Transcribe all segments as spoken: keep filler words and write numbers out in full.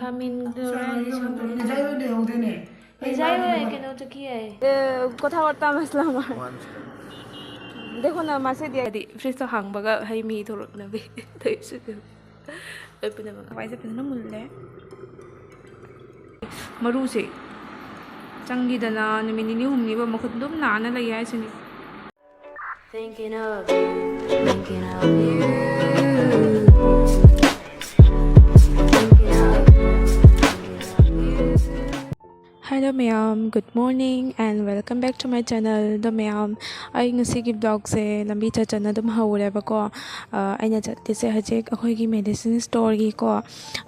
ꯈꯥꯃꯦꯟꯗꯣ ꯍꯥꯏꯗꯤ ꯁꯪꯒꯣꯝ ꯂꯩꯖꯥꯏ ꯍꯣꯏ ꯂꯩꯍꯧꯗꯦꯅꯦ꯫ ꯂꯩꯖꯥꯏ ꯍꯣꯏ ꯀꯩꯅꯣ ꯆꯠꯈꯤ ꯍꯥꯏ꯫ ꯑꯦ, ꯀꯣꯊꯥ ꯋꯥꯔꯇꯥ ꯃꯁꯂꯥ ꯃꯥꯔ꯫ ꯗꯦꯈꯣ ꯅ ꯃꯥꯁꯦ ꯗꯤ ꯍꯥꯏꯗꯤ ꯐ꯭ꯔꯤꯖꯇꯣ ꯍꯥꯡꯕꯒ ꯍꯩ ꯃꯍꯤ ꯊꯣꯛꯂꯛꯅꯕꯤ ꯇꯧꯔꯤꯁꯦ꯫ ꯂꯣꯏ ꯄꯨꯝꯅꯃꯛ ꯍꯋꯥꯏꯁꯦ ꯐꯖꯅ ꯃꯨꯜꯂꯦ꯫ ꯃꯔꯨꯁꯦ ꯆꯪꯈꯤꯗꯅ ꯅꯨꯃꯤꯠ ꯅꯤꯅꯤ ꯍꯨꯝꯅꯤꯕ ꯃꯈꯨꯠ ꯑꯗꯨꯝ ꯅꯥꯟꯅ ꯂꯩ ꯍꯥꯏꯁꯤꯅꯤ꯫ Thinking of you, thinking of you, thinking of you, thinking of you. Hello ꯃꯌꯥꯝ, good morning and welcome back to my channel. ꯑꯗꯣ ꯃꯌꯥꯝ, ꯑꯩ ꯉꯁꯤꯒꯤ vlogꯁꯦ ꯂꯝꯕꯤ ꯆꯠ ꯆꯠꯅ ꯑꯗꯨꯝ ꯍꯧꯔꯦꯕꯀꯣ꯫ ꯑ, ꯑꯩꯅ ꯆꯠꯂꯤꯁꯦ ꯍꯧꯖꯤꯛ ꯑꯩꯈꯣꯏꯒꯤ medicine storeꯒꯤꯀꯣ,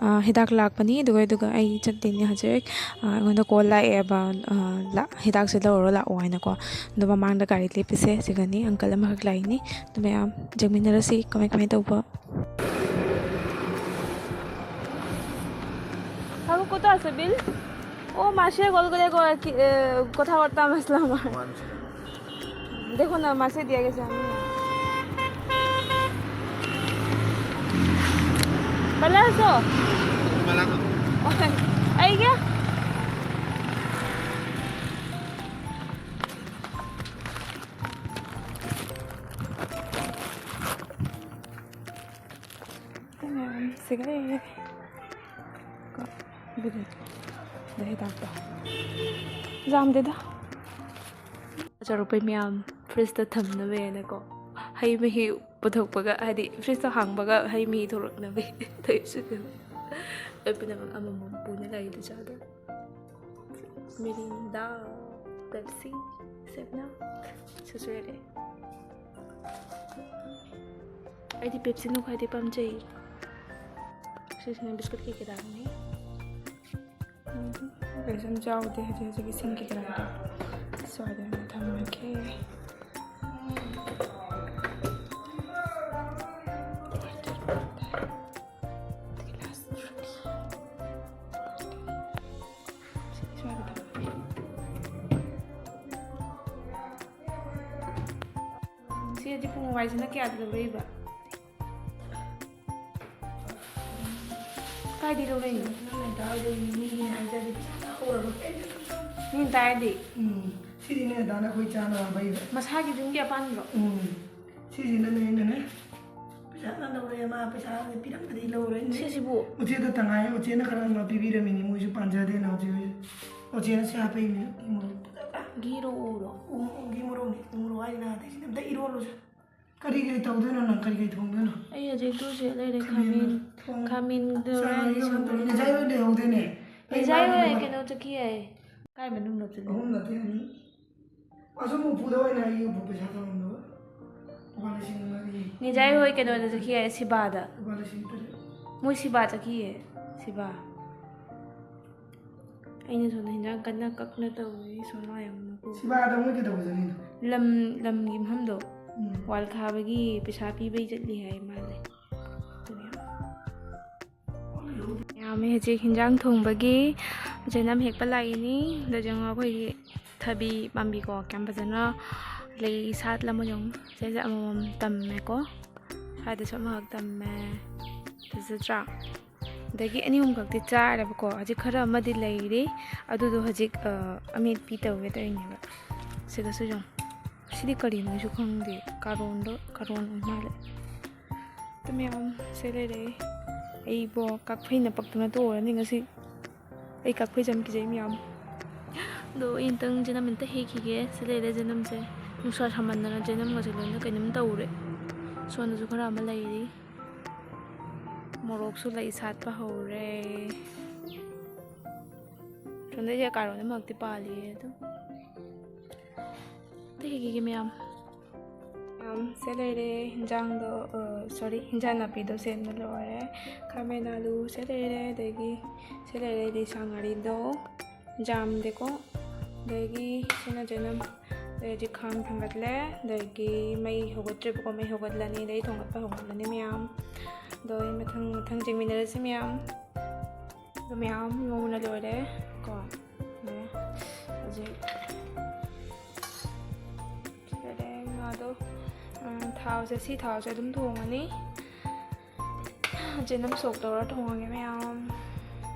ꯑ, ꯍꯤꯗꯥꯛ ꯂꯥꯛꯄꯅꯤ꯫ ꯑꯗꯨꯒ, ꯑꯗꯨꯒ ꯑꯩ ꯆꯠꯇꯣꯏꯅꯦ ꯍꯧꯖꯤꯛ꯫ ꯑ, ꯑꯩꯉꯣꯟꯗ call ꯂꯥꯛꯑꯦꯕ, ꯑ, ꯂꯥ-, ꯍꯤꯗꯥꯛꯁꯦ ꯂꯧꯔꯨꯔꯣ ꯂꯥꯛꯑꯣ ꯍꯥꯏꯅꯀꯣ꯫ ꯑꯗꯣ ꯃꯃꯥꯡꯗ ꯒꯥꯔꯤ ꯂꯦꯞꯄꯤꯁꯦ ꯁꯤꯒꯅꯤ, uncle ꯑꯃꯈꯛ ꯂꯥꯛꯏꯅꯤ꯫ ꯑꯗꯨ ꯃꯌꯥꯝ ꯌꯦꯡꯃꯤꯟꯅꯔꯁꯤ ꯀꯃꯥꯏ ꯀꯃꯥꯏ ꯇꯧꯕ꯫ কাকু, কত আছে বিল? ও মাসে কল করে কয় কি, এ, কথা বার্তা মাসলা আমার। দেখো না, মাসে দিয়ে গেছে আমি। ভালো আছো? এই যে। ꯁꯤꯒ ꯂꯩꯔꯦ꯫ ꯀꯣ, ꯑꯗꯨꯗꯤ ꯑꯗ ꯍꯤꯗꯥꯛꯇꯣ ꯌꯥꯝꯗꯦꯗ꯫ ꯆꯥꯔꯛꯄꯩ ꯃꯌꯥꯝ ꯐ꯭ꯔꯤꯖꯇ ꯊꯝꯅꯕꯅꯀꯣ, ꯍꯩ ꯃꯍꯤ ꯄꯨꯊꯣꯛꯄꯒ, ꯍꯥꯏꯗꯤ ꯐ꯭ꯔꯤꯖꯇꯣ ꯍꯥꯡꯕꯒ ꯍꯩ ꯃꯍꯤ ꯊꯣꯛꯂꯛꯅꯕꯤ ꯇꯧꯔꯤꯁꯤꯗ꯫ ꯂꯣꯏ ꯄꯨꯝꯅꯃꯛ ꯑꯃꯃꯝ ꯄꯨꯅ ꯂꯥꯛꯏꯗꯣ ꯆꯥꯗ꯫ ꯃꯤꯔꯤꯟꯗꯥ, ꯄꯦꯞꯁꯤ, ꯁꯦꯚꯦꯟ ꯑꯞ, ꯁꯤꯁꯨ ꯂꯩꯔꯦ꯫ ꯑꯩꯗꯤ ꯄꯦꯞꯁꯤꯅ ꯈ꯭ꯋꯥꯏꯗꯩ ꯄꯥꯝꯖꯩ꯫ ꯁꯤꯁꯤꯅ ꯕꯤꯁꯀꯨꯠꯀꯤ ꯀꯦꯔꯥꯡꯅꯤ꯫ ꯎꯝ, ꯀꯩꯁꯨꯝ ꯆꯥꯎꯗꯦ ꯍꯧꯖꯤꯛ ꯍꯧꯖꯤꯛ ꯏꯁꯤꯡꯒꯤ ꯀꯦꯔꯥꯡꯗꯣ꯫ ꯁ꯭ꯋꯥꯏꯗ ꯑꯣꯏꯅ ꯊꯝꯃꯒꯦ꯫ ꯁꯤ ꯍꯧꯖꯤꯛ ꯄꯨꯡ ꯋꯥꯏꯁꯤꯅ ꯀꯌꯥꯗ ꯂꯧꯔꯛꯏꯕ? ꯀꯔꯤ ꯂꯧꯔꯛꯏꯅꯣ? ꯅꯪ ꯅꯦꯇꯥ ꯍꯣꯏꯗ ꯃꯤꯒꯤꯅꯦ ꯍꯥꯏꯖꯔꯗꯤ ꯄꯩꯁꯥ ꯇꯥꯛꯍꯧꯔꯕ ꯀꯩꯅꯣ? ꯃꯤꯅ ꯇꯥꯔꯗꯤ ꯎꯝ, ꯁꯤꯗꯤꯅꯦ ꯅꯦꯇꯥꯅ ꯑꯩꯈꯣꯏ ꯆꯥꯅꯕ ꯂꯩꯕ꯫ ꯃꯁꯥꯒꯤ ꯌꯨꯝꯒꯤ ꯑꯄꯥꯟꯕ꯭ꯔꯣ? ꯎꯝ, ꯁꯤꯁꯤꯅꯅꯦ ꯑꯩꯅꯅꯦ ꯄꯩꯁꯥ ꯂꯧꯔꯦ, ꯃꯥ ꯄꯩꯁꯥ ꯄꯤꯔꯝꯗꯗꯤ ꯂꯧꯔꯣꯏꯅꯦ꯫ ꯁꯤꯁꯤꯕꯨ? ꯎꯆꯦꯗ ꯇꯉꯥꯏ, ꯎꯆꯦꯅ ꯈꯔ ꯉꯥꯛꯄꯤꯕꯤꯔꯝꯃꯤꯅꯦ, ꯃꯣꯏꯁꯨ ꯄꯥꯟꯖꯗꯦꯅ ꯎꯆꯦ ꯍꯣꯏ꯫ ꯎꯆꯦꯅ ꯁꯤ ꯍꯥꯞꯄꯛꯏꯅꯦ, ꯎ ꯃꯣꯔꯣꯛ ꯐꯖꯕ꯭ꯔꯥ? ꯘꯤꯔꯣ ꯎꯔꯣ? ꯎ, ꯎꯒꯤ ꯃꯣꯔꯣꯛꯅꯦ, ꯎ ꯃꯣꯔꯣꯛ ꯍꯥꯏꯁꯤꯅ ꯑꯇꯩꯁꯤꯅ ꯑꯝꯇ ꯏꯔꯣꯜꯂꯨꯁꯦ꯫ ꯀꯔꯤ ꯀꯔꯤ ꯇꯧꯗꯣꯏꯅꯣ ꯅꯪ? ꯀꯔꯤ ꯀꯔꯤ ꯊꯣꯡꯗꯣꯏꯅꯣ? ꯑꯩ ꯍꯧꯖꯤꯛ ꯇꯨꯁꯦ ꯂꯩꯔꯦ꯫ ꯈꯥꯃꯦꯟ ꯈꯥꯃꯦꯟ ꯊꯣꯡ-, ꯈꯥꯃꯦꯟꯗꯣ ꯆꯥꯔꯒ ꯍꯥꯏꯔꯤꯁꯦ ꯀꯩꯅꯣ ꯇꯧꯔꯤ꯫ ꯃꯨꯟꯅ ꯅꯦꯖꯥꯏ ꯍꯣꯏ ꯂꯩꯍꯧꯗꯦꯅꯦ꯫ ꯑꯩ ꯅꯦꯖꯥꯏ ꯃꯥꯒꯤ ꯍꯣꯏ ꯂꯨꯄꯥ ꯀꯩꯅꯣ ꯆꯠꯈꯤ ꯍꯥꯏ꯫ ꯀꯥꯏ ꯃꯅꯨꯡ ꯅꯞꯁꯤꯜꯂꯦ? ꯑꯍꯨꯝ ꯅꯠꯇꯦ, ꯑꯅꯤ꯫ ꯑꯁꯨꯝ ꯎꯄꯨꯗ ꯑꯣꯏꯅ ꯑꯩꯒꯤ ꯎꯄꯨ ꯄꯩꯁꯥ ꯊꯝꯃꯝꯗꯕ ꯂꯨꯄꯥ ꯂꯤꯁꯤꯡ ꯃꯔꯤ꯫ ꯅꯦꯖꯥꯏ ꯍꯣꯏ ꯀꯩꯅꯣꯗ ꯆꯠꯈꯤ ꯍꯥꯏ, ꯁꯤꯕꯥꯗ꯫ ꯂꯨꯄꯥ ꯂꯤꯁꯤꯡ ꯇꯔꯦꯠ꯫ ꯃꯣꯏ ꯁꯤꯕꯥ ꯆꯠꯈꯤꯌꯦ, ꯁꯤꯕꯥ꯫ ꯑꯩꯅ ꯁꯣꯝꯗ ꯍꯤꯟꯖꯥꯡ ꯀꯟꯅ ꯀꯛꯅ ꯇꯧꯔꯤ, ꯁꯣꯝ ꯂꯥꯡ ꯌꯦꯡꯉꯨꯅꯨꯀꯣ꯫ ꯁꯤꯕꯥꯗ ꯃꯣꯏ ꯀꯩꯗꯧꯕ ꯆꯠꯂꯤꯅꯣ? ꯂꯝ, ꯂꯝꯒꯤ ꯃꯐꯝꯗꯣ, ꯎꯝ꯫ ꯋꯥꯜ ꯊꯥꯕꯒꯤ ꯄꯩꯁꯥ ꯄꯤꯕꯩ ꯆꯠꯂꯤ ꯍꯥꯏ ꯃꯥꯜꯂꯦ꯫ ꯑꯗꯨꯅꯦ꯫ ꯌꯥꯝꯃꯦ ꯍꯧꯖꯤꯛ ꯍꯤꯟꯖꯥꯡ ꯊꯣꯡꯕꯒꯤ꯫ ꯖꯦꯅꯝ ꯍꯦꯛꯄ ꯂꯥꯛꯏꯅꯤ꯫ ꯑꯗꯣ ꯌꯦꯡꯉꯣ ꯑꯩꯈꯣꯏꯒꯤ ꯊꯕꯤ ꯄꯥꯝꯕꯤꯀꯣ, ꯀꯌꯥꯝ ꯐꯖꯅ ꯂꯩ ꯁꯥꯠꯂꯝꯃ ꯌꯦꯡꯉꯣ꯫ ꯁꯤꯁꯦ ꯑꯃꯃꯝ ꯇꯝꯃꯦꯀꯣ꯫ ꯁ꯭ꯋꯥꯏꯗꯁꯨ ꯑꯃꯈꯛ ꯇꯝꯃꯦ꯫ ꯐꯖꯗ꯭ꯔꯥ? ꯑꯗꯒꯤ ꯑꯅꯤ ꯑꯍꯨꯝ ꯈꯛꯇꯤ ꯆꯥꯔꯦꯕꯀꯣ꯫ ꯍꯧꯖꯤꯛ ꯈꯔ ꯑꯃꯗꯤ ꯂꯩꯔꯤ꯫ ꯑꯗꯨꯗꯣ ꯍꯧꯖꯤꯛ, ꯑ, ꯑꯃꯦꯠꯄꯤ ꯇꯧꯒꯦ ꯇꯧꯔꯤꯅꯦꯕ꯫ ꯁꯤꯗꯁꯨ ꯌꯦꯡꯉꯣ꯫ ꯁꯤꯗꯤ ꯀꯔꯤꯅꯣꯁꯨ ꯈꯪꯗꯦ꯫ ꯀꯥꯔꯣꯟꯗꯣ, ꯀꯥꯔꯣꯟ ꯑꯣꯏ ꯃꯥꯜꯂꯦ꯫ ꯑꯗꯨ ꯃꯌꯥꯝ ꯁꯦ ꯂꯩꯔꯦ꯫ ꯑꯩꯕꯣ ꯀꯛꯐꯩꯅ ꯄꯛꯇꯅ ꯇꯣꯛꯑꯅꯤ ꯉꯁꯤ꯫ ꯑꯩ ꯀꯛꯐꯩꯁꯦ ꯌꯥꯝ ꯀꯤꯖꯩ ꯃꯌꯥꯝ꯫ ꯑꯗꯣ ꯑꯩ ꯑꯝꯇꯪ ꯖꯦꯅꯝ ꯑꯝꯇ ꯍꯦꯛꯈꯤꯒꯦ꯫ ꯁꯤ ꯂꯩꯔꯦ ꯖꯦꯅꯝꯁꯦ꯫ ꯅꯨꯡꯁꯥ ꯁꯥꯃꯟꯗꯅ ꯖꯦꯅꯝꯒꯁꯦ ꯂꯣꯏꯅ ꯀꯩꯅꯣꯝ ꯇꯧꯔꯦ꯫ ꯁꯣꯝꯗꯁꯨ ꯈꯔ ꯑꯃ ꯂꯩꯔꯤ꯫ ꯃꯣꯔꯣꯛꯁꯨ ꯂꯩ ꯁꯥꯠꯄ ꯍꯧꯔꯦ꯫ ꯁꯣꯝꯗꯩꯁꯦ ꯀꯥꯔꯣꯟ ꯑꯃꯈꯛꯇꯤ ꯄꯥꯜꯂꯤꯌꯦ ꯑꯗꯨꯝ꯫ ꯑꯝꯇ ꯍꯦꯛꯈꯤꯒꯦ ꯃꯌꯥꯝ꯫ ꯃꯌꯥꯝ ꯁꯦ ꯂꯩꯔꯦ ꯍꯤꯟꯖꯥꯡꯗꯣ, ꯑ, sorry, ꯍꯤꯟꯖꯥꯡ ꯅꯥꯄꯤꯗꯣ ꯁꯦꯝꯕ ꯂꯣꯏꯔꯦ꯫ ꯈꯥꯃꯦꯟ ꯑꯥꯂꯨ ꯁꯦ ꯂꯩꯔꯦ, ꯑꯗꯒꯤ ꯁꯦ ꯂꯩꯔꯦ ꯂꯤꯁꯥ ꯉꯥꯔꯤꯗꯣ, ꯖꯥꯝꯗꯦꯀꯣ, ꯑꯗꯒꯤ ꯁꯤꯅ ꯖꯦꯅꯝ, ꯑꯗꯒꯤ ꯈꯥꯡ ꯊꯥꯡꯒꯠꯂꯦ, ꯑꯗꯒꯤ ꯃꯩ ꯍꯧꯒꯠꯇ꯭ꯔꯤꯕꯀꯣ, ꯃꯩ ꯍꯧꯒꯠꯂꯅꯤ, ꯑꯗꯩ ꯊꯣꯡꯒꯠꯄ ꯍꯧꯒꯠꯂꯅꯤ ꯃꯌꯥꯝ꯫ ꯑꯗꯣ ꯑꯩ ꯃꯊꯪ ꯃꯊꯪ ꯌꯦꯡꯃꯤꯟꯅꯔꯁꯤ ꯃꯌꯥꯝ꯫ ꯑꯗꯣ ꯃꯌꯥꯝ ꯉꯧꯅ ꯂꯣꯏꯔꯦ ꯀꯣ꯫ ꯂꯣꯏꯔꯦ꯫ ꯍꯧꯖꯤꯛ ꯂꯣꯏꯔꯦ ꯉꯥꯗꯣ꯫ ꯎꯝ, ꯊꯥꯎꯁꯦ, ꯁꯤ ꯊꯥꯎꯁꯦ ꯑꯗꯨꯝ ꯊꯣꯡꯉꯅꯤ꯫ ꯆꯦꯅꯝ ꯁꯣꯛ ꯇꯧꯔ ꯊꯣꯡꯉꯒꯦ ꯃꯌꯥꯝ꯫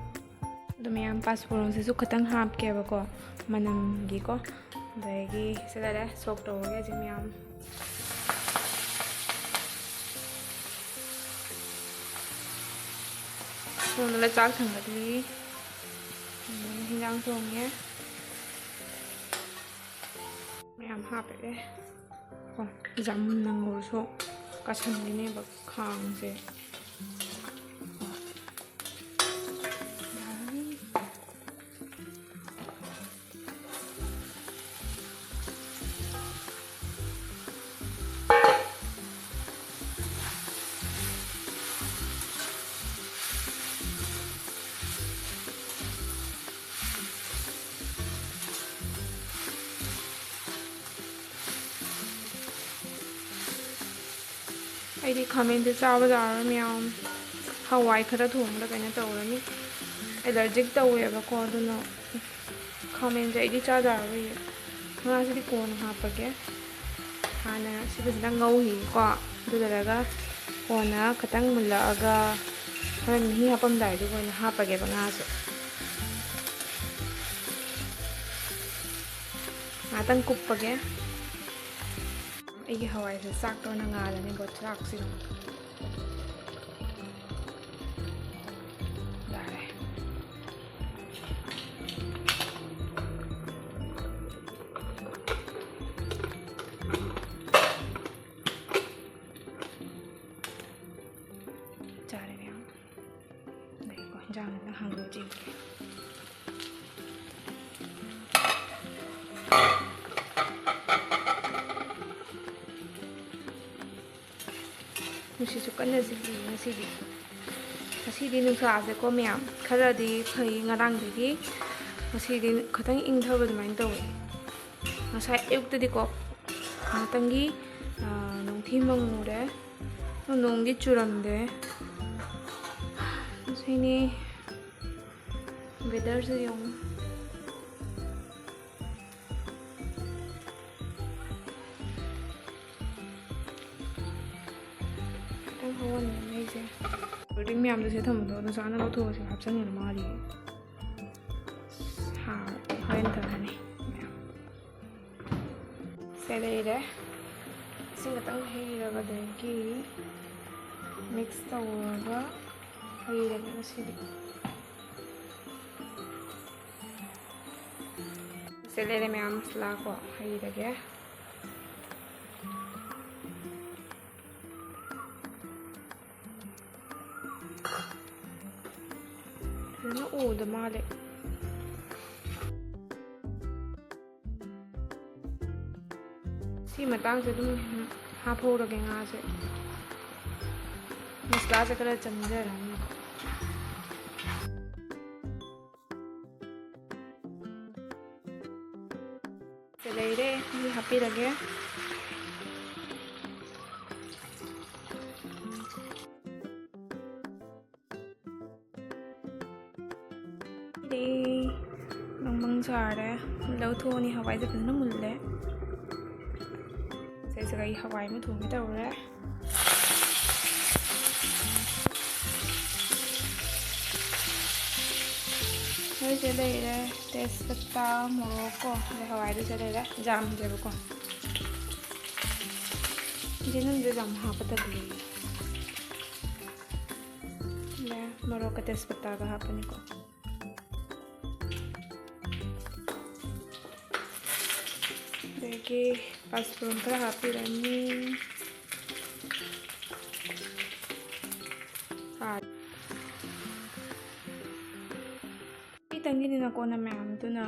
ꯑꯗꯣ ꯃꯌꯥꯝ, ꯄꯥꯁꯄꯣꯔꯟꯁꯤꯁꯨ ꯈꯤꯇꯪ ꯍꯥꯞꯀꯦꯕꯀꯣ, ꯃꯅꯝꯒꯤꯀꯣ꯫ ꯑꯗꯒꯤ ꯁꯤ ꯂꯩꯔꯦ, ꯁꯣꯛ ꯇꯧꯔꯒꯦ ꯍꯧꯖꯤꯛ ꯃꯌꯥꯝ꯫ ꯁꯣꯝꯗꯅ ꯆꯥꯛ ꯊꯥꯡꯒꯠꯂꯤ꯫ ꯑꯗꯒꯤ ꯍꯤꯟꯖꯥꯡ ꯊꯣꯡꯉꯦ꯫ ꯃꯌꯥꯝ ꯍꯥꯞꯄꯛꯑꯦ꯫ ꯀꯣ, ꯌꯥꯝ ꯅꯪꯉꯨꯔꯁꯨ ꯀꯥꯁꯟꯈꯤꯅꯦꯕ ꯈꯥꯡꯁꯦ꯫ ꯑꯩꯗꯤ ꯈꯥꯃꯦꯟꯁꯦ ꯆꯥꯕ ꯌꯥꯔꯔꯣꯏ ꯃꯌꯥꯝ꯫ ꯍꯋꯥꯏ ꯈꯔ ꯊꯣꯡꯕꯗ ꯀꯩꯅꯣ ꯇꯧꯔꯅꯤ꯫ ꯑꯦꯂꯔꯖꯤꯛ ꯇꯧꯋꯦꯕꯀꯣ, ꯑꯗꯨꯅ ꯈꯥꯃꯦꯟꯁꯦ ꯑꯩꯗꯤ ꯆꯥꯖꯔꯔꯣꯏꯌꯦ꯫ ꯉꯥꯁꯤꯗꯤ ꯀꯣꯟꯅ ꯍꯥꯞꯄꯒꯦ꯫ ꯍꯥꯟꯅ ꯁꯤ ꯐꯖꯅ ꯉꯧꯈꯤꯒꯦꯀꯣ꯫ ꯑꯗꯨ ꯂꯣꯏꯔꯒ ꯀꯣꯟꯅ ꯈꯤꯇꯪ ꯃꯨꯜꯂꯛꯑꯒ ꯍꯣꯔꯦꯟ ꯃꯍꯤ ꯍꯥꯞꯄꯝꯗꯥꯏꯗꯨꯒ ꯑꯣꯏꯅ ꯍꯥꯞꯄꯒꯦꯕ ꯉꯥꯁꯦ꯫ ꯉꯥꯛꯇꯪ ꯀꯨꯞꯄꯒꯦ꯫ ꯑꯩꯒꯤ ꯍꯋꯥꯏꯁꯦ ꯆꯥꯛꯇ ꯑꯣꯏꯅ ꯉꯥꯜꯂꯅꯤꯀꯣ, ꯆꯥꯛꯁꯤꯅ꯫ ꯌꯥꯔꯦ꯫ ꯆꯥꯔꯦ ꯃꯌꯥꯝ꯫ ꯑꯗꯒꯤꯀꯣ, ꯍꯤꯟꯖꯥꯡꯁꯤꯅ ꯍꯥꯡꯗꯣꯛꯑ ꯌꯦꯡꯒꯦ꯫ ꯅꯨꯡꯁꯤꯠꯁꯨ ꯀꯟꯅ ꯁꯤꯠꯂꯤ ꯉꯁꯤꯗꯤ꯫ ꯉꯁꯤꯗꯤ ꯅꯨꯡꯁꯥꯁꯦꯀꯣ ꯃꯌꯥꯝ ꯈꯔꯗꯤ ꯐꯩ ꯉꯔꯥꯡꯗꯒꯤ꯫ ꯉꯁꯤꯗꯤ ꯈꯤꯇꯪ ꯏꯪꯊꯕ ꯑꯗꯨꯃꯥꯏꯅ ꯇꯧꯋꯦ꯫ ꯉꯁꯥꯏ ꯑꯌꯨꯛꯇꯗꯤꯀꯣ ꯉꯥꯛꯇꯪꯒꯤ, ꯑ, ꯅꯨꯡꯊꯤ ꯃꯪꯉꯨꯔꯦ꯫ ꯅꯣꯡꯗꯤ ꯆꯨꯔꯝꯗꯦ꯫ ꯁꯤꯅꯤ ꯋꯦꯗꯔꯁꯦ ꯌꯦꯡꯉꯨ꯫ ꯈꯤꯇꯪ ꯍꯧꯍꯟꯒꯦ ꯃꯩꯁꯦ꯫ ꯀꯣꯜ ꯗ꯭ꯔꯤꯡ ꯃꯌꯥꯝꯗꯣ ꯁꯤꯗ ꯊꯝꯕꯗꯣ ꯑꯗꯨ ꯆꯥꯅ ꯂꯧꯊꯣꯛꯑꯁꯤ ꯍꯥꯞꯆꯟꯒꯅꯨ ꯃꯥꯜꯂꯤ꯫ ꯍꯥꯔ ꯍꯣꯔꯦꯟ ꯊꯝꯃꯅꯤ꯫ ꯁꯦ ꯂꯩꯔꯦ꯫ ꯏꯁꯤꯡ ꯈꯛꯇꯪ ꯍꯩꯔꯒ ꯑꯗꯒꯤ ꯃꯤꯛꯁ ꯇꯧꯔꯒ ꯍꯩꯔꯒꯦ ꯉꯁꯤꯗꯤ꯫ ꯁꯦ ꯂꯩꯔꯦ ꯃꯌꯥꯝ ꯃꯁꯂꯥ ꯀꯣ ꯍꯩꯔꯒꯦ꯫ ꯐꯖꯅ ꯎꯗ ꯃꯥꯜꯂꯦ꯫ ꯁꯤ ꯃꯇꯥꯡꯁꯦ ꯑꯗꯨꯝ ꯍꯥꯞꯍꯧꯔꯒꯦ ꯉꯥꯁꯦ꯫ ꯃꯁꯂꯥꯁꯦ ꯈꯔ ꯆꯪꯖꯔꯅꯤ꯫ ꯁꯦ ꯂꯩꯔꯦ, ꯃꯍꯤ ꯍꯥꯞꯄꯤꯔꯒꯦ꯫ ꯂꯩꯔꯦ, ꯕꯪ ꯕꯪ ꯁꯥꯔꯦ꯫ ꯂꯧꯊꯣꯛꯑꯅꯤ, ꯍꯋꯥꯏꯁꯦ ꯐꯖꯅ ꯃꯨꯜꯂꯦ꯫ ꯁꯤꯁꯤꯒ ꯑꯩ ꯍꯋꯥꯏ ꯑꯃ ꯊꯣꯡꯒꯦ ꯇꯧꯔꯦ꯫ ꯃꯣꯏꯁꯦ ꯂꯩꯔꯦ, ꯇꯦꯖꯄꯇꯥ, ꯃꯣꯔꯣꯛ ꯀꯣ, ꯑꯗꯩ ꯍꯋꯥꯏꯗꯨꯁꯨ ꯂꯩꯔꯦ, ꯌꯥꯝꯗꯦꯕꯀꯣ꯫ ꯖꯤꯅꯨꯝꯁꯦ ꯌꯥꯝ ꯍꯥꯞꯀꯗꯕꯅꯦ꯫ ꯃꯣꯔꯣꯛꯀ ꯇꯦꯖꯄꯇꯥꯒ ꯍꯥꯞꯄꯅꯤꯀꯣ꯫ ꯑꯗꯒꯤ ꯄꯥꯁꯄꯣꯔꯟ ꯈꯔ ꯍꯥꯞꯄꯤꯔꯅꯤ꯫ ꯍꯥ꯫ ꯈꯤꯇꯪꯒꯤꯅꯤꯅꯀꯣ, ꯅ ꯃꯌꯥꯝꯗꯨꯅ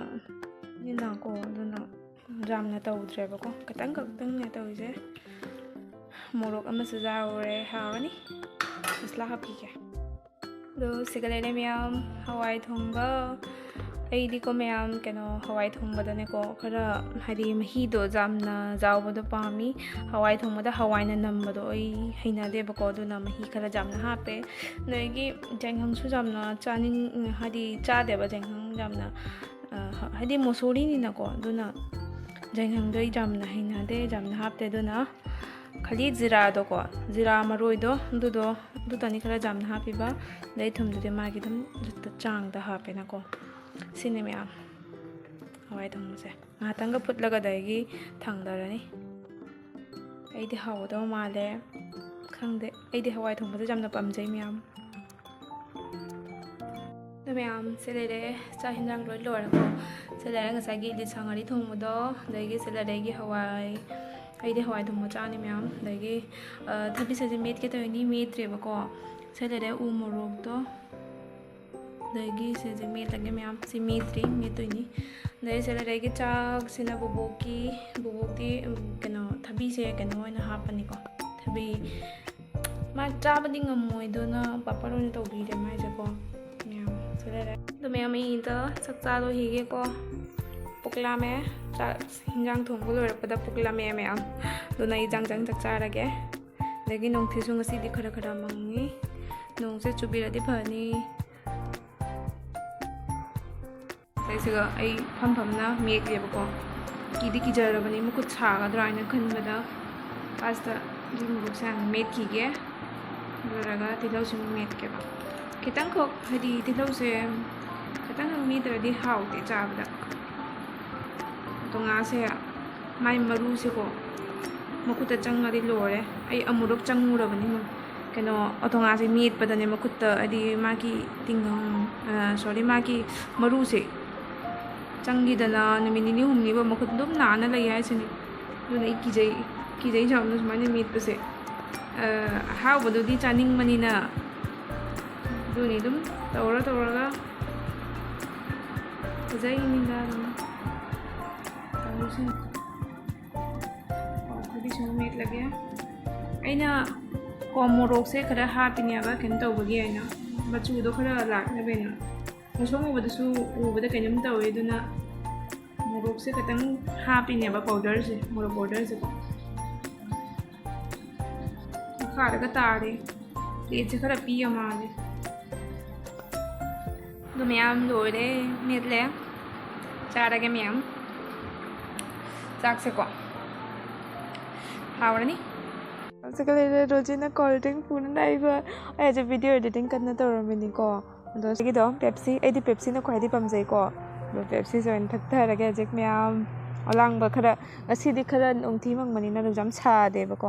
ꯅꯤꯅꯀꯣ, ꯑꯗꯨꯅ ꯌꯥꯝꯅ ꯇꯧꯗ꯭ꯔꯦꯕꯀꯣ, ꯈꯤꯇꯪ ꯈꯛꯇꯪꯅꯦ ꯇꯧꯔꯤꯁꯦ꯫ ꯃꯣꯔꯣꯛ ꯑꯃꯁꯨ ꯌꯥꯎꯔꯦ, ꯍꯥꯎꯔꯅꯤ꯫ ꯃꯁꯂꯥ ꯍꯥꯞꯄꯤꯒꯦ꯫ ꯑꯗꯣ ꯁꯤꯒ ꯂꯩꯔꯦ ꯃꯌꯥꯝ, ꯍꯋꯥꯏ ꯊꯣꯡꯕ꯫ ꯑꯩꯗꯤꯀꯣ ꯃꯌꯥꯝ, ꯀꯩꯅꯣ, ꯍꯋꯥꯏ ꯊꯣꯡꯕꯗꯅꯦꯀꯣ, ꯈꯔ ꯍꯥꯏꯗꯤ ꯃꯍꯤꯗꯣ ꯌꯥꯝꯅ ꯌꯥꯎꯕꯗꯣ ꯄꯥꯝꯃꯤ꯫ ꯍꯋꯥꯏ ꯊꯣꯡꯕꯗ ꯍꯋꯥꯏꯅ ꯅꯝꯕꯗꯣ ꯑꯩ ꯍꯩꯅꯗꯦꯕꯀꯣ, ꯑꯗꯨꯅ ꯃꯍꯤ ꯈꯔ ꯌꯥꯝꯅ ꯍꯥꯞꯄꯦ꯫ ꯑꯗꯒꯤ ꯌꯥꯏꯉꯪꯁꯨ ꯌꯥꯝꯅ ꯆꯥꯅꯤꯡ-, ꯍꯥꯏꯗꯤ ꯆꯥꯗꯦꯕ ꯌꯥꯏꯉꯪ ꯌꯥꯝꯅ꯫ ꯑ, ꯍ-, ꯍꯥꯏꯗꯤ ꯃꯨꯁꯣꯔꯤꯅꯤꯅꯀꯣ, ꯑꯗꯨꯅ ꯌꯥꯏꯉꯪꯗꯣ ꯑꯩ ꯌꯥꯝꯅ ꯍꯩꯅꯗꯦ, ꯌꯥꯝꯅ ꯍꯥꯞꯇꯦ꯫ ꯑꯗꯨꯅ ꯈꯂꯤ ꯖꯤꯔꯥꯗꯣꯀꯣ, ꯖꯤꯔꯥ ꯃꯔꯣꯏꯗꯣ, ꯑꯗꯨꯗꯣ, ꯑꯗꯨꯇꯅꯤ ꯈꯔ ꯌꯥꯝꯅ ꯍꯥꯞꯄꯤꯕ꯫ ꯑꯗꯩ ꯊꯨꯝꯗꯨꯗꯤ ꯃꯥꯒꯤ ꯑꯗꯨꯝ ꯆꯥꯡꯗ ꯍꯥꯞꯄꯦꯅꯀꯣ꯫ ꯁꯤꯅꯤ ꯃꯌꯥꯝ꯫ ꯍꯋꯥꯏ ꯊꯣꯡꯕꯁꯦ ꯉꯥꯏꯍꯥꯛꯇꯪꯒ ꯐꯨꯠꯂꯒ ꯑꯗꯒꯤ ꯊꯥꯡꯗꯔꯅꯤ꯫ ꯑꯩꯗꯤ ꯍꯥꯎꯒꯗꯕ ꯃꯥꯜꯂꯦ꯫ ꯈꯪꯗꯦ, ꯑꯩꯗꯤ ꯍꯋꯥꯏ ꯊꯣꯡꯕꯁꯦ ꯌꯥꯝꯅ ꯄꯥꯝꯖꯩ ꯃꯌꯥꯝ꯫ ꯑꯗꯣ ꯃꯌꯥꯝ, ꯁꯤ ꯂꯩꯔꯦ, ꯆꯥꯛ ꯍꯦꯟꯖꯥꯡ ꯂꯣꯏ ꯂꯣꯏꯔꯦꯀꯣ꯫ ꯁꯤ ꯂꯩꯔꯦ ꯉꯁꯥꯏꯒꯤ ꯂꯤꯁꯥ ꯉꯥꯔꯤ ꯊꯣꯡꯕꯗꯣ, ꯑꯗꯒꯤ ꯁꯤ ꯂꯩꯔꯦ ꯑꯩꯒꯤ ꯍꯋꯥꯏ, ꯑꯩꯗꯤ ꯍꯋꯥꯏ ꯊꯣꯡꯕ ꯆꯥꯅꯤ ꯃꯌꯥꯝ꯫ ꯑꯗꯒꯤ, ꯑ, ꯊꯕꯤꯁꯦ ꯃꯦꯠꯀꯦ ꯇꯧꯔꯤꯅꯤ, ꯃꯦꯠꯇ꯭ꯔꯦꯕꯀꯣ꯫ ꯁꯤ ꯂꯩꯔꯦ ꯎ ꯃꯣꯔꯣꯛꯇꯣ, ꯑꯗꯒꯤ ꯁꯤꯁꯦ ꯃꯦꯠꯂꯒꯦ ꯃꯌꯥꯝ꯫ ꯁꯤ ꯃꯦꯠꯇ꯭ꯔꯤ, ꯃꯦꯠꯇꯣꯏꯅꯤ꯫ ꯑꯗꯩ ꯁꯤ ꯂꯩꯔꯦ ꯑꯩꯒꯤ ꯆꯥꯛꯁꯤꯅ ꯕꯣꯕꯣꯛꯀꯤ, ꯕꯣꯕꯣꯛꯇꯤ, ꯎꯝ, ꯀꯩꯅꯣ, ꯊꯕꯤꯁꯦ ꯀꯩꯅꯣ ꯑꯣꯏꯅ ꯍꯥꯞꯄꯅꯤꯀꯣ꯫ ꯊꯕꯤ ꯃꯥ ꯆꯥꯕꯗꯤ ꯉꯝꯃꯣꯏ, ꯑꯗꯨꯅ ꯄꯥꯄꯔ ꯑꯣꯏꯅ ꯇꯧꯕꯤꯔꯦ ꯃꯥꯏꯁꯦꯀꯣ꯫ ꯃꯌꯥꯝ ꯁꯤ ꯂꯩꯔꯦ꯫ ꯑꯗꯣ ꯃꯌꯥꯝ, ꯑꯩ ꯑꯝꯇ ꯆꯥꯛ ꯆꯥꯗꯣꯏꯈꯤꯒꯦꯀꯣ꯫ ꯄꯨꯛ ꯂꯥꯝꯃꯦ꯫ ꯆꯥꯛ ꯍꯤꯟꯖꯥꯡ ꯊꯣꯡꯕ ꯂꯣꯏꯔꯛꯄꯗ ꯄꯨꯛ ꯂꯥꯝꯃꯦ ꯃꯌꯥꯝ꯫ ꯑꯗꯨꯅ ꯑꯩ ꯆꯥꯡ ꯆꯥꯡ ꯆꯥꯛ ꯆꯥꯔꯒꯦ꯫ ꯑꯗꯒꯤ ꯅꯨꯡꯊꯤꯜꯁꯨ ꯉꯁꯤꯗꯤ ꯈꯔ ꯈꯔ ꯃꯪꯉꯤ꯫ ꯅꯣꯡꯁꯦ ꯆꯨꯕꯤꯔꯗꯤ ꯐꯅꯤ꯫ ꯁꯤꯒ ꯑꯩ ꯐꯝ ꯐꯝꯅ ꯃꯦꯠꯂꯦꯕꯀꯣ꯫ ꯀꯤꯗꯤ ꯀꯤꯖꯔꯕꯅꯤ ꯃꯈꯨꯠ ꯁꯥꯒꯗ꯭ꯔꯥ ꯍꯥꯏꯅ ꯈꯟꯕꯗ꯫ ꯐꯥꯔꯁꯇ ꯒꯤ ꯃꯣꯔꯣꯛꯁꯦ ꯍꯥꯟꯅ ꯃꯦꯠꯈꯤꯒꯦ꯫ ꯂꯣꯏꯔꯒ ꯇꯤꯜꯍꯧꯁꯤꯃꯨꯛ ꯃꯦꯠꯀꯦꯕ꯫ ꯈꯤꯇꯪꯈꯛ, ꯍꯥꯏꯗꯤ ꯇꯤꯜꯍꯧꯁꯦ ꯈꯤꯇꯪꯈꯛ ꯃꯦꯠꯇ꯭ꯔꯗꯤ ꯍꯥꯎꯇꯦ ꯆꯥꯕꯗ꯫ ꯑꯗꯣ ꯉꯥꯁꯦ ꯃꯥꯏ ꯃꯔꯨꯁꯦꯀꯣ ꯃꯈꯨꯠꯇ ꯆꯪꯉꯗꯤ ꯂꯣꯏꯔꯦ꯫ ꯑꯩ ꯑꯃꯨꯔꯛ ꯆꯪꯉꯨꯔꯕꯅꯤ꯫ ꯀꯩꯅꯣ, ꯑꯣꯊꯣꯉꯥꯁꯦ ꯃꯦꯠꯄꯗꯅꯦ ꯃꯈꯨꯠꯇ, ꯍꯥꯏꯗꯤ ꯃꯥꯒꯤ ꯇꯤꯡꯒꯪ, ꯑ, ꯁꯣꯔꯤ, ꯃꯥꯒꯤ ꯃꯔꯨꯁꯦ ꯆꯪꯈꯤꯗꯅ ꯅꯨꯃꯤꯠ ꯅꯤꯅꯤ ꯍꯨꯝꯅꯤꯕ ꯃꯈꯨꯠ ꯑꯗꯨꯝ ꯅꯥꯟꯅ ꯂꯩ ꯍꯥꯏꯁꯤꯅꯤ꯫ ꯑꯗꯨꯅ ꯑꯩ ꯀꯤꯖꯩ, ꯀꯤꯖꯩ ꯌꯥꯝꯅ ꯁꯨꯃꯥꯏꯅ ꯃꯦꯠꯄꯁꯦ꯫ ꯑ, ꯑꯍꯥꯎꯕꯗꯨꯗꯤ ꯆꯥꯅꯤꯡꯕꯅꯤꯅ ꯑꯗꯨꯅꯤ ꯑꯗꯨꯝ ꯇꯧꯔ ꯇꯧꯔꯒ ꯐꯖꯩꯅꯤꯗ ꯑꯗꯨꯝ ꯇꯧꯔꯤꯁꯤꯅꯤ꯫ ꯑꯣ, ꯊꯕꯤꯁꯤꯃ ꯃꯦꯠꯂꯒꯦ꯫ ꯑꯩꯅ ꯀꯣ ꯃꯣꯔꯣꯛꯁꯦ ꯈꯔ ꯍꯥꯞꯄꯤꯅꯦꯕ, ꯀꯩꯅꯣ ꯇꯧꯕꯒꯤ ꯍꯥꯏꯅ, ꯃꯆꯨꯗꯣ ꯈꯔ ꯂꯥꯛꯅꯕ ꯍꯥꯏꯅ꯫ ꯃꯁꯣꯡ ꯎꯕꯗꯁꯨ ꯎꯕꯗ ꯀꯩꯅꯣꯝ ꯇꯧꯋꯦ, ꯑꯗꯨꯅ ꯃꯣꯔꯣꯛꯁꯦ ꯈꯤꯇꯪ ꯍꯥꯞꯄꯤꯅꯦꯕ, ꯄꯥꯎꯗꯔꯁꯦ, ꯃꯣꯔꯣꯛ ꯄꯥꯎꯗꯔꯁꯦꯀꯣ꯫ ꯃꯈꯥꯗꯒ ꯇꯥꯔꯦ꯫ ꯄ꯭ꯂꯦꯠꯁꯦ ꯈꯔ ꯄꯤꯛꯑ ꯃꯥꯜꯂꯦ꯫ ꯑꯗꯨ ꯃꯌꯥꯝ ꯂꯣꯏꯔꯦ, ꯃꯦꯠꯂꯦ꯫ ꯆꯥꯔꯒꯦ ꯃꯌꯥꯝ꯫ ꯆꯥꯛꯁꯦꯀꯣ꯫ ꯍꯥꯎꯔꯅꯤ꯫ ꯍꯧꯖꯤꯛꯀ ꯂꯩꯔꯦ ꯔꯣꯖꯤꯅ cold drink ꯄꯨꯅ ꯂꯥꯛꯏꯕ꯫ ꯑꯩ ꯍꯧꯖꯤꯛ video editing ꯀꯟꯅ ꯇꯧꯔꯝꯃꯤꯅꯤꯀꯣ꯫ ꯑꯗꯣ ꯁꯤꯒꯤꯗꯣ Pepsi, ꯑꯩꯗꯤ Pepsiꯅ ꯈ꯭ꯋꯥꯏꯗꯒꯤ ꯄꯥꯝꯖꯩꯀꯣ꯫ ꯑꯗꯣ Pepsiꯁꯦ ꯑꯣꯏꯅ ꯊꯛꯊꯔꯒꯦ ꯍꯧꯖꯤꯛ ꯃꯌꯥꯝ꯫ ꯑꯂꯥꯡꯕ ꯈꯔ, ꯉꯁꯤꯗꯤ ꯈꯔ ꯅꯨꯡꯊꯤ ꯃꯪꯕꯅꯤꯅ ꯑꯗꯨꯁꯨ ꯌꯥꯝ ꯁꯥꯗꯦꯕꯀꯣ꯫